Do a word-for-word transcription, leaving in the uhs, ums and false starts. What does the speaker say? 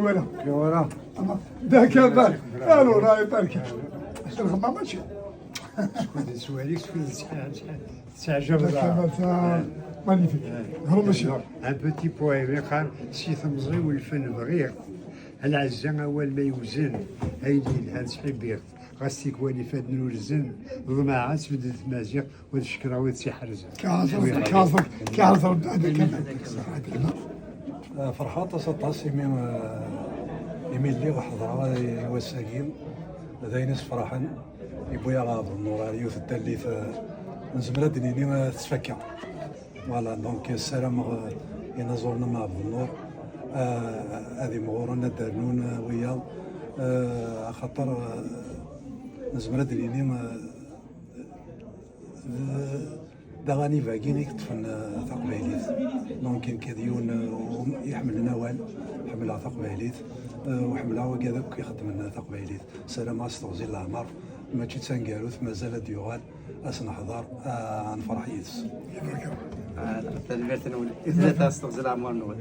Voilà. Voilà. D'accord, alors, là, il parle. C'est vraiment match. Skud swalik, skud teɛjeb. D'accord, ça, magnifique. Grand monsieur. Un petit poème yeqqar: si temẓi n lfen bɣiɣ, a lɛezza awal ma yewzen, ayen yelhan ttḥibbiɣ-t, ɣas tikwal ifadden urzen, ḍemɛeɣ ad tbeddel tmaziɣt, wa d ccekra wid tt-iḥerzen. Kɛaẓer, kɛaẓer, kɛaẓer, بعد كمان. Ferḥeɣ aṭas aṭas imi imi lliɣ ḥeḍreɣ i wass-agi. D ayen isefraḥen, yewwi-yaɣ Ɛebdennur ɣer yiwet n tallit, nezmer ad d-nini, tettfakka. Voilà, donc ssarameɣ inaẓuren am Ɛebdennur ad imɣuren, ad d-rnun wiyaḍ, axaṭer nezmer ad d-nini d aɣanib-agi i yeṭṭfen taqbaylit. Donc nekk d yiwen iḥemmlen awal, ḥemmleɣ taqbaylit, u ḥemmleɣ wigad akk ixeddmen taqbaylit. Ssarameɣ-as teɣzi n leɛmer, mačči d taneggarut, mazal ad d-yuɣal, ad s-neḥḍer, ad nefreḥ yid-s. Tanemmirt-nwen i tlata s teɣzi n leɛmer-nwen.